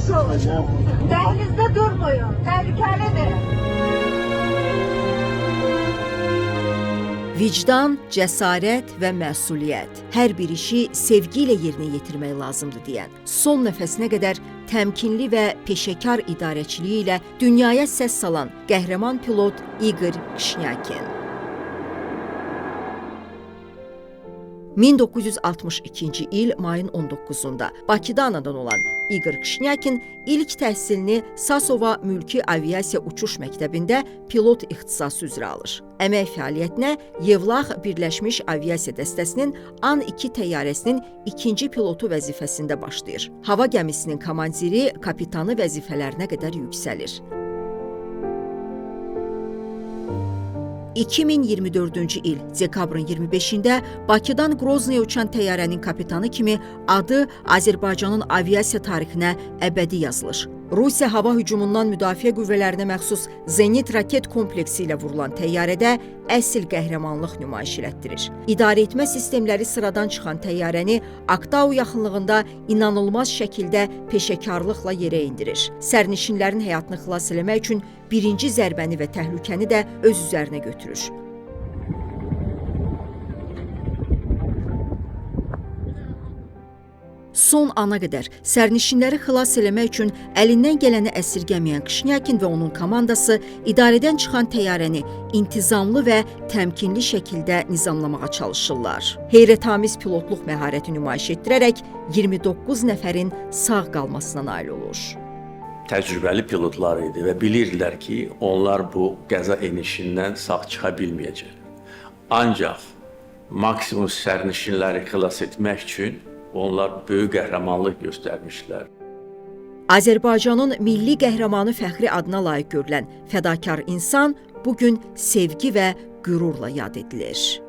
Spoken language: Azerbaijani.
Yaxşı olacaq. Dəhlizdə durmayın, təhlükəlidir. Vicdan, cəsarət və məsuliyyət. Hər bir işi sevgi ilə yerinə yetirmək lazımdır deyən, son nəfəsinə qədər təmkinli və peşəkar idarəçiliyi ilə dünyaya səs salan qəhrəman pilot İqor Kşnyakin. 1962-ci il mayın 19-da Bakıda anadan olan İqor Kşnyakin ilk təhsilini Sasova Mülki Aviasiya Uçuş Məktəbində pilot ixtisası üzrə alır. Əmək fəaliyyətinə Yevlax Birləşmiş Aviasiya Dəstəsinin An-2 təyyarəsinin ikinci pilotu vəzifəsində başlayır. Hava gəmisinin komandiri, kapitanı vəzifələrinə qədər yüksəlir. 2024-cü il dekabrın 25-də Bakıdan Qroznaya uçan təyyarənin kapitanı kimi adı Azərbaycanın aviasiya tarixinə əbədi yazılır. Rusiya hava hücumundan müdafiə qüvvələrinə məxsus Zenit raket kompleksi ilə vurulan təyyarədə əsl qəhrəmanlıq nümayiş elətdirir. İdarəetmə sistemləri sıradan çıxan təyyarəni Aktau yaxınlığında inanılmaz şəkildə peşəkarlıqla yerə endirir. Sərnişinlərin həyatını xilas eləmək üçün birinci zərbəni və təhlükəni də öz üzərinə götürür. Son ana qədər sərnişinləri xilas eləmək üçün əlindən gələni əsirgəməyən Kşnyakin və onun komandası idarədən çıxan təyyarəni intizamlı və təmkinli şəkildə nizamlamağa çalışırlar. Heyrətamiz pilotluq məharəti nümayiş etdirərək 29 nəfərin sağ qalmasına nail olur. Təcrübəli pilotlar idi və bilirdilər ki, onlar bu qəza enişindən sağ çıxa bilməyəcək. Ancaq maksimum sərnişinləri xilas etmək üçün onlar böyük qəhrəmanlıq göstərmişlər. Azərbaycanın milli qəhrəmanı fəxri adına layiq görülən fədakar insan bu gün sevgi və qürurla yad edilir.